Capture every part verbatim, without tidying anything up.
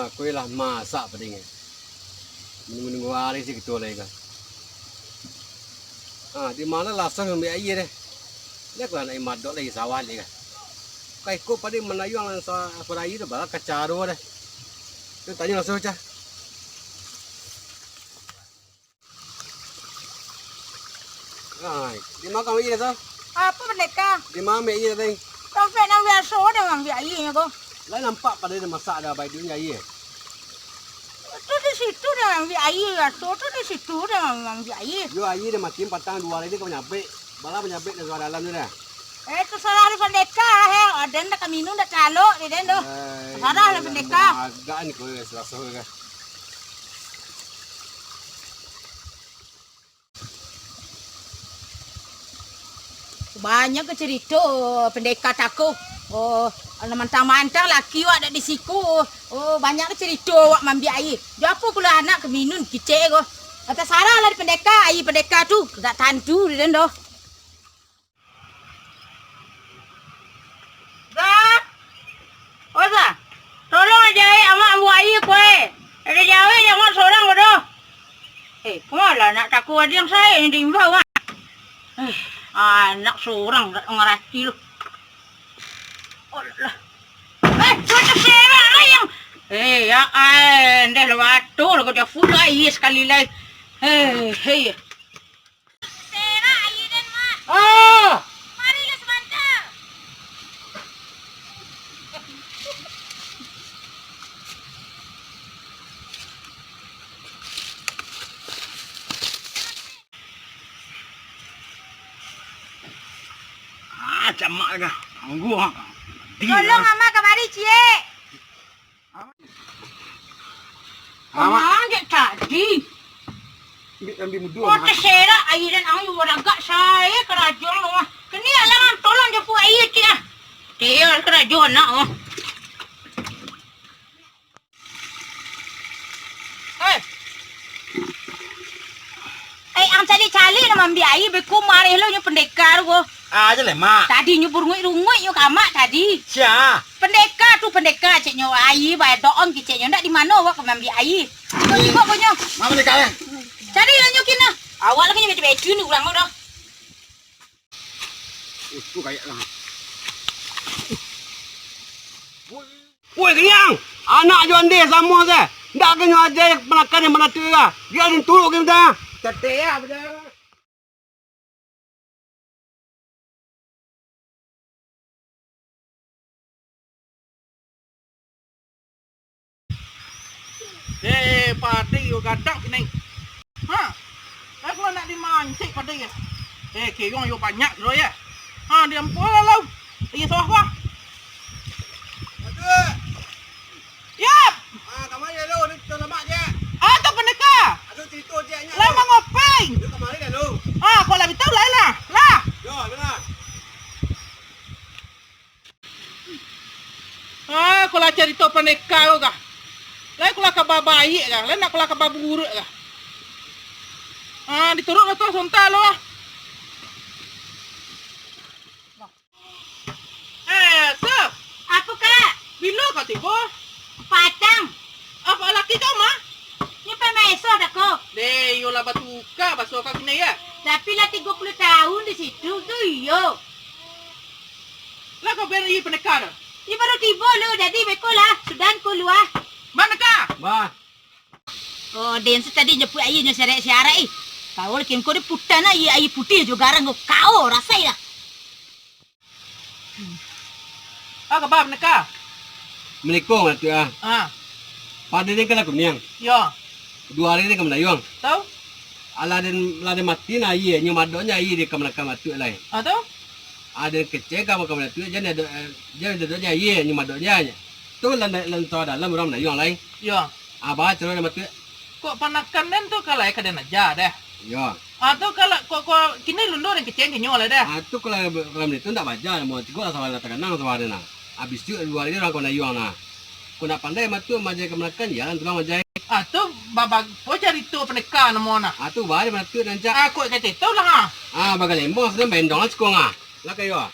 Aku lah masak padinyo. Manunggu-nunggu ari si kito lai ka. Ha, di ma lah laso ambiak aia deh. Lah aku anak imadok lai sawah lai ka. Ka iko padi manayuang sa-, padai tu bala kacaro deh. Tu tanyo laso cah. Ai, di ma ka ambiak aia tu? Apo, Pandeka? Di ma ambiak aia tadi? Tampek nan biaso den ambiak aianyo ko. Lah nampak pado den masak ado baidunyo aia. Tu di situ den ambiak aia, biaso tu di situ den ambiak aia. Yo aia den makin patang duo ari den ka manyabek. Bala manyabek dari dalam tu dah. Eh, tasarah di Pandeka, he. Aden dah ka minun dah talok di den tu. Ai, tasarah lah Pandeka. Agak ni ko, seraso ka. Banyak ka carito Pandeka tako. Oh, mantang-mantang laki wak dak di siko. Oh, banyak ka carito wak mambiak aia. Jo apo pulo anak ka minun kicek ko. Tasarah lah di Pandeka, aia Pandeka tu. Dak tantu di den doh. Za! Oi, Za! Tolong aja, eh, amak ambuak aia ko, eh. Ado jawek jo amak sorang ko doh. Eh, kama lah anak tako adiang sae nan diimbau, ah. Eh, anak sorang dak mangarati lu. Alah. Eh, kau taserak lah yang. Eh, ya, eh, ndeh lah batul kau dah full aia sakali lai. Eh, hei. Serak aia den, Mak. Ah! Mari lu sabanta. Ah, camak ka. Tunggu, ha. Tolong, Amak, kamari, ciek. Amak. Amak, dek tadi. Ambiak, ambiak mudo, oh, Mak. Taserak aia den, ang yo baragak sae karajo ang tu, Mak. Kini alang tolong japuik aia ciek, ah. Tiyo karajo anak, oh. Eh. Eh, ang caliak-caliak nak mambiak aia, beko mareh lo nyo Pandeka tu ko. Ah, aja leh, Mak. Tadi nyo barunguik-runguik nyo ka Amak tadi. Sia? Pandeka tu, Pandeka, cek nyo, aia badoong kicek nyo, ndak di mano awak ka mambiak aia. Ko tibo ko nyo. Mak Pandeka, eh? Cari lah nyo kini. Awak lah nyo beti-beti ni urang tu doh. Utuh kayak lah. Woi, Riang! Anak jo andeh samo se. Ndak ka nyo aja panakan nan manatu ka. Dia nan turuk ka dah. Catek ah, bada. Eh, padi yo gadang kini. Ha? Eh, kalau nak dimancik padi yo. Eh, kiyong yo banyak lo ya. Ha, diampu lah lau. Iyo sawah gua. Yap. Ah, kamari lalu, ni kita lamak je. Ah, tu Pandeka. Aduh, cerita je, nyak. Lah mangopeng. Dia kamari lalu. Ah, kau lah bintang lain lah. Lah. Yo, benar. Ah, kau lah carito Pandeka kau kah? Lai kau lah kaba baik kah? Lai nak kau lah kaba buruak kah? Ah, dituruk lah tu, sontak lo lah. Eh, Sir. Apo, Kak? Bilo ka tibo? Patang. Apo laki kau mah? Nyo pai maeso dak ko? Deh, iyo lah batuka baso kau kini ya. Tapi lah tigo puluah tahun di situ tu iyo. Lah kau beri Pandeka dah? Iyo baru tibo lu, jadi beko lah, sudah ko lu ah. Pandeka. Bah. Oh, den tu tadi nyapuik aia nyo siarak-siarak, eh. Kau laki engkau ni putan aia, aia putih jo garang kau. Kau rasai lah. Ah, kaba Pandeka? Assalamualaikum, Atuk, ah. Ah. Padi ni kan lah kuniang. Yo. Duo ari ni ka manayuang. Tahu? Alah den, lah den mati nah aia, nyo madoknyo aia di kamanakan Atuk lai. Ah, tahu? Aden kecek ka kamanakan Atuk, jan ado, eh, jan ado aia, nyo madoknyo aia. Tu lan, lan tawa dalam urang manayuang lai. Yo. Abah caro den mati. Kok panakan den tu ka lai ka den aja deh. Yo. Ah, tu kalau kok, kok kini lundo den kecek ka nyo lai deh. Ah, tu kalau, kalau itu ndak baja, mau tigo lah sawah lah takanang sawah den nah. Abih tu duo ari urang ka manayuang nah. Kok ndak pandai matu majai kamanakan, yo lah tulang majai. Ah, tu baba-, apo carito Pandeka namo nah. Ah, tu bah den matu den cak. Ah, kok kecek tu lah ha. Ah, bagalembong sudah bendong lah cikong ah. Lah kayo ah.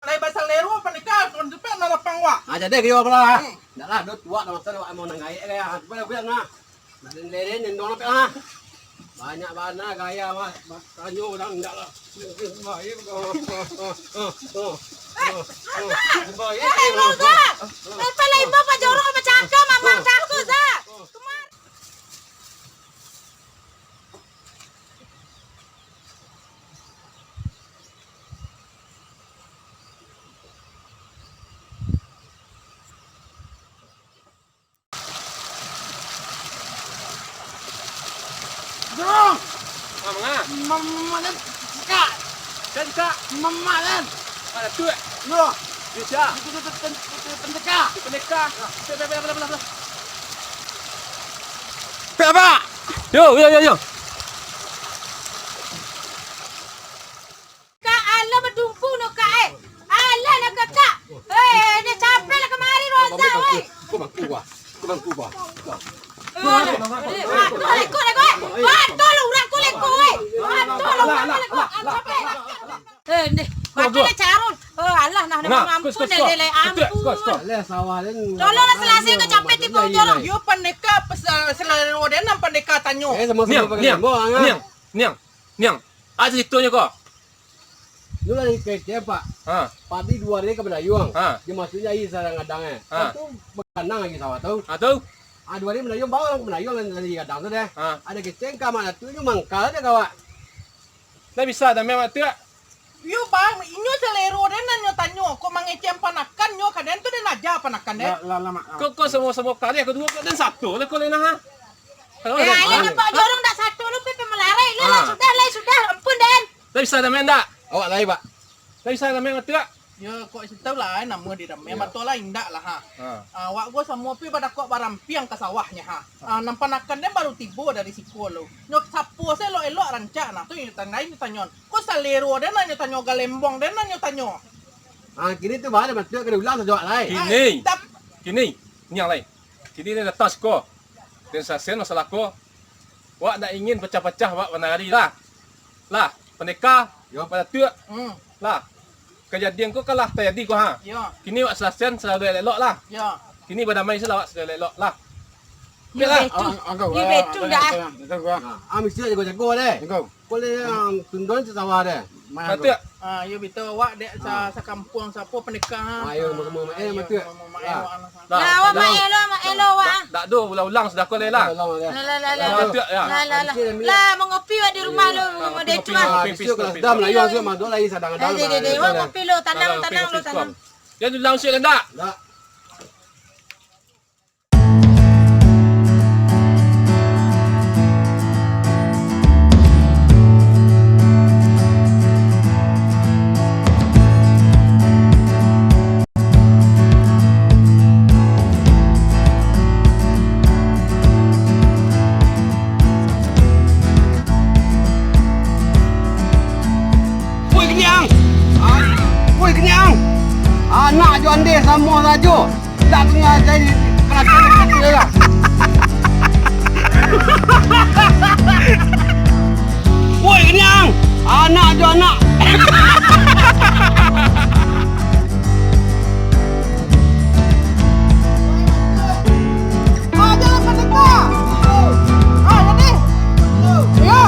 Lai basang nero Pandeka, suan tu pek lah lapang wak. Ah, jadi kayo apo lah. Hmm. Ndak Alah, ado tuak dah maso, awak mau nan gaek gaya. Cubo lah bilang nah. Leren-leren, nendong lah, ah. Banyak bana gaya, mah. Tanyo urang indak lah. Baik. Baik. Eh, Roza! Eh, pala imbau pajorong macam ka, mamang cako, Za! Kemar- Dorong! Ah, manga? Mamak den, Kak. Den, Kak. Mamak den. Mana tu, eh? Yo. Di sia? Di, di, di, di, di, di, pendeka. Di pendeka. Yo. Pe, pe, pe, pe, pe, pe. Pe, apa? Yo, yo, yo, yo. Kak, alah badumpu no, Kak, eh. Alah lah, Kakak. Eh, ni capek lah kamari, Roza, oi. Kau bangku, Bah. Kau bangku, Bah. Eh, leko, leko, leko, eh. Batul lah urang ko leko, eh. Batul lah urang ko leko. Ah, capek lah. Eh, ndeh, batul lah carun. Oh, alah, nah, nah, ampun, kus, kus, lele, kus. Ampun. Alah, sawah den. Tolonglah selesai ke capek tipu jo lah. Yo, pandeka, pes-, selero den nan pandeka tanyo. Eh, sama-sama Niang, pakai Niang, tembok, ah. Niang, Niang, Niang. Ado caritonyo ko. Dulu lah kecek, Pak. Ha. Padi duo hari ka badayuang. Ha. Dia maksudnya air sadang gadang, eh. Ha. Lepas tu baganang lagi sawah tu. Ha, tu. Ah, duo hari badayuang, baru lah badayuang dari gadang tu deh. Ha. Ado kecek ka mak datu nyo mangkal deh ka awak. Ndak bisa dah, memang tu. Yo, Bang, inyo selero den nan nyo tanyo, kok mangecek panakan nyo ka den tu den aja panakan den. Lah, lah, lah, Mak. Kok, kok samo-samo kali aku duo, kok den sato lah kok lena, ha? Eh, alah, nampak jorong dak sato lu, pe, pe malarai lu, lah, sudah, lah, sudah, ampun, den. Ndak bisa damai ndak? Awak lai, Pak. Ndak bisa damai batua? Yo, kok isi tau lah, eh, namo di damai. Iyo. Batua lah, indak lah, ha. Ha. Ah, awak ko samo pi badakok barampiang ka sawahnyo, ha. Ah, nan panakan den baru tibo dari siko lo. Nyo sapo se elok-elok rancak, nah, tu inyo tandai inyo tanyoan. Ko salero den, nah, inyo tanyo galembong den, nah, inyo tanyo. Ah, kini tu baru batua ka diulang sajo, lai. Kini. Ah, tap- Kini, Niang lai. Kini ni datang siko. Den sasen masalah ko. Wak ndak ingin pacah-pacah wak banari lah. Lah, pandeka, yo, badatuak. Hmm. Lah, kajadian ko kan lah tajadi ko, ha. Yo. Kini wak selesaian salalu elok-elok lah. Yo. Kini badamai se lah wak salalu elok-elok lah. Yo, batua. Ang-, angkau, yo, ah, betul dah. Ah, mesti jago-jago deh. Angkau. Ko lai nan tundon tu sawah deh. Badatuak. Ah, yo, bito awak dek sa-, sakampuang sapo pandeka, ha. Ah, yo, mamakai, eh, mamakai. Lah, awak mak elo, mak elo, awak. Dak, dak do, ulang-ulang sudah ko lai lah. Ulang-ulang, ya. Lah, lah, lah, lah. Lah, lah, lah. Lah, mangopi wak di rumah lu, model tu, ah. Bisuak kalau sudah Melayu, langsung madok lai sadang-sadang. Deh, deh, deh, wak ngopi lu, tanang, tanang lu, tanang. Jan ulang suik lah, ndak? Ndak. Woi, Kenyang! Ah, woi, Kenyang! Anak jo andeh samo sajo. Ndak mangarati paraturan kecek lah. Woi, Kenyang! Anak jo anak! Ah, jangan pandeka! Ah, jadi! Iyo!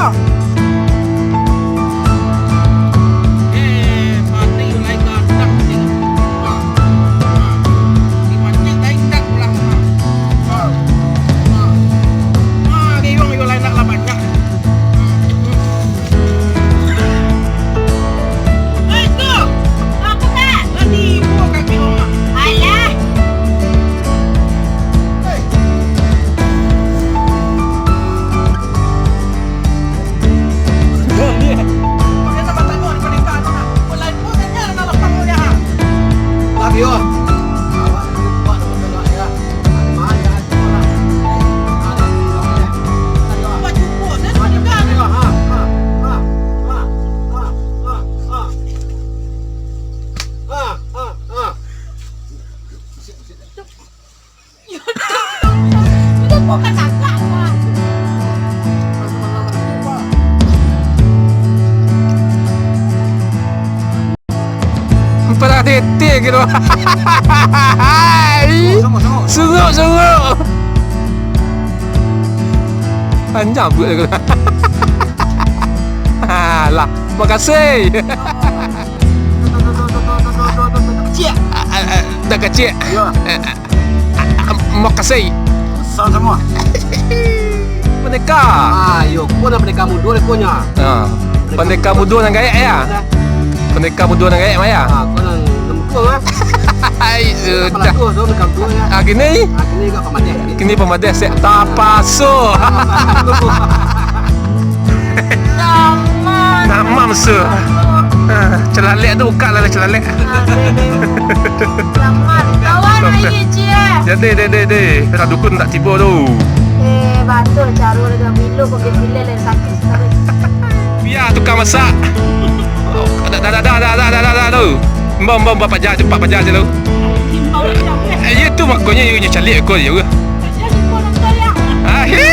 Eh, padi lai gadang ni. Ah, ah. Si Mancik lai indak pulang. Ah, ah. Ah, geyong yo lai indak lah banyak. Hmm, hmm. Ampun lah titik gitu. Sungguh, sungguh. Panjang buat lagu. Alah, makasih. Kecil. Ah, ah, ah, dah kecil. Ya. Ah, ah, ah, makasih. Sama-sama. Pandeka. Ah, yo, ko nan pandeka mudo ko nyo. Ha. Pandeka mudo nan gaek, ya? Pandeka mudo nan gaek mah, ya? Ah, ko nan, nan mudo, ah. Ai, sudah. Palaku tu pandeka mudo, ya. Ah, kini? Ah, kini agak pamadeh. Kini pamadeh, sek tapaso. Tapaso. Namam su. Ah, celalek tu buka lah celalek. Selamat. Kawan aye cie. Jadi, deh, deh, deh. Lah dukun tak tibo tu. Eh, batul caro dah bilo kau pilih dari kaki sekarang. Biar tukang masak. Dah, dah, dah tu. Mbak, mbak, mbak pajar je, pak pajar je lu. Eh, iya tu makonyo, iya, caliak kau je. Akhir.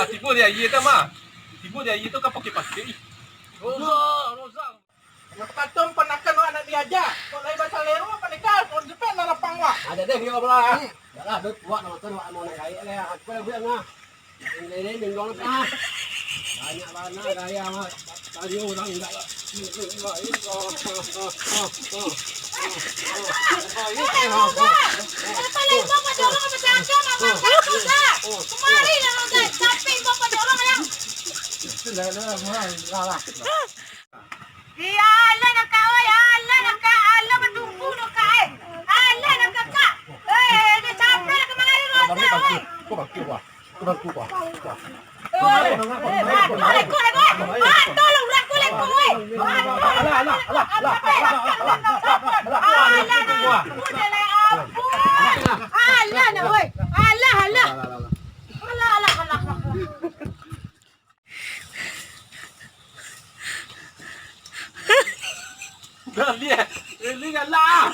Tibo di aia tu, mah. Tibo di aia tu kan pakai-pakai. Roza, Roza. Nan patampek panakan wak nak diaja. Kok lai basalero pandeka, kok jepek nan lapang wak. Ada deh, yo, bala. Hmm. Yalah, duit wak, nama tu, wak, mau nak gaek lah. Aku lah bilang lah. Ini, ini, ini, ini, ah. Banyak bana gaya, mah. Tadi orang enggak lah. Kemari lah, Roza. Capek kau pada orang, ya. Itulah, itulah, mah, lah, lah. Iya, alah nak kau, ya, alah nak kau, alah bertumpu nak kau, eh. Alah nak kau, Kak. Eh, dia capek lah kemari, Roza, eh. Kau bangkit, wah. Kau bangkit, wah. Wah. Eh, eh, eh, rangkul, rangkul, eh. Ah, tolong rangkul, rangkul, eh. Alah, alah, alah, alah, alah, alah, alah, alah. Alah, nak, udah lah, ampun. Alah, nak, weh. Alah, alah. Alah, alah, alah, alah. Dah lihat, ini galak.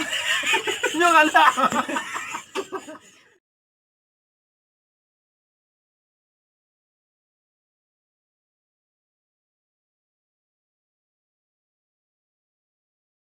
Nyo galak.